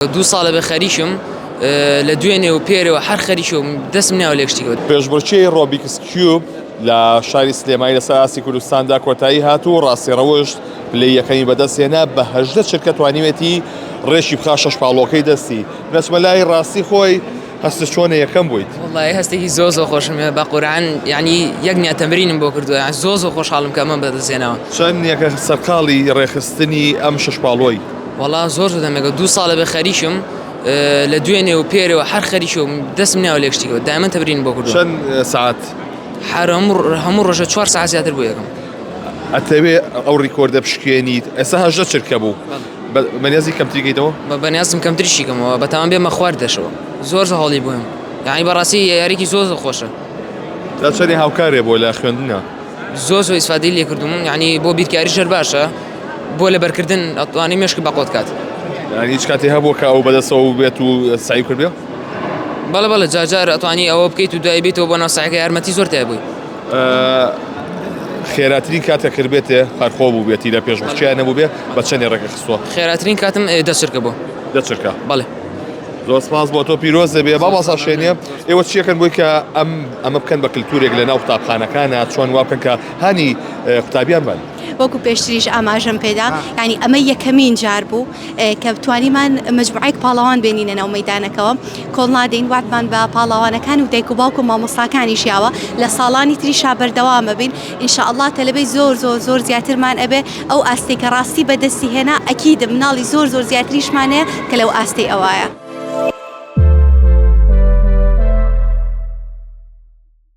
دوو ساڵە بێ خەریکم لە دوێنێ و پێرەوە هەر خەریکم دەستم ناوە لێک شتیکەوە. پێشبڕکێی Rubik's Cube لە شاری سلێمانی لەسەر ئاستی کوردستاندا کۆتایی هات و ڕاستی ڕەوشت پلەی یەکەمی بەدەستهێنا بە 18 چرکە توانیوێتی ڕێکی بخا شەش پاڵۆکەی دەستی بەچمە لای ڕاستی خۆی هەستت چۆنە یەکەم بوویت؟ وەڵایی هەستێکی زۆر زۆر خۆشم هەیە بە قورعان یعنی یەک نیە تەمرینم بۆ کردووە یان زۆر زۆر خۆشحاڵم کە ئەمەم بەدەستهێناوە. چەند یەکە سەرقاڵی ڕێکخستنی ئەم شەش پاڵۆی؟ وەڵا زۆر زۆر دەمێکە دوو ساڵە بێ خەریکم لە دوێنێ و پێرەوە هەر خەریکم دەستم ناوە لێک شتیکەوە دایمەن تەمرینم بۆ کردووە. چەند سەعات؟ هەر هەموو ڕۆژە چوار سەعات زیاتر بۆ یەکەم. ئەتەوێ ئەو ڕیکۆردە بشکێنیت ئێستا 18 چرکە بوو بەنیازی کەمتری کەیتەوە؟ بەنیازم کەمتریشی کەمەوە بەتەمان بێمە خوار دەشەوە زۆر زۆر هەوڵی بۆم یعنی بەڕاستی یاریکی زۆر زۆر خۆشە. تا چەندی هاوکارێ بۆ لە خوێندنە؟ زۆر زۆر ئیسفادەی لێ کردوم یعنی بۆ بیرکاریش هەر باشە بۆ لەبەرکردن ئەتوانی مێشک بەقوەت کات. یعنی هیچ کاتێ هەبووە کە ئەو بەدەستەوە بێت و سەعی کردبێ؟ بەڵێ بەڵێ جار جار ئەتوانی ئەوە بکەیت و دوای بێتەوە بۆ ناو سەعیەکە یارمەتی زۆر تیا بووی. خێراترین کات کە کردبێتێ هەر خۆ بووبێتی لە پێشبڕکێیان نەبووبێ بە چەندێ ڕێکە خستووە؟ خێراترین کاتم دە چرکە بوو. دە چرکە؟ بەڵێ. زۆر سپاس بۆ تۆ پیرۆز دەبێ مامۆستا شێنێ ئێوە چیەکەن بۆی کە ئەم ئەمە بکەن بە کللتورێک لە ناو قوتابخانەکانە چۆن وا بکەن کە هانی قوتابیان بن وەکو پێشتریش ئاماژەم پێدا ینی ئەمە یەکەمین جار بوو کە توانیمان مەجموعەیەک پاڵەوان بێنینە ناو مەیدانەکەوە کۆڵ نادەین وعدمان بە پاڵەوانەکان و دایک و باوک و مامۆستاکانیش یاوە لە ساڵانی تریشا بەردەوامە بین ان شاء اللە تەلەبەی زۆر زۆر زۆر زیاترمان ئەبێ ئەو ئاستەی کە ڕاستی بەدەستی هێنا ئەکیدە مناڵی زۆر زۆر زیاتریشمان هەیە کە لەو ئاستەی ئەوایە.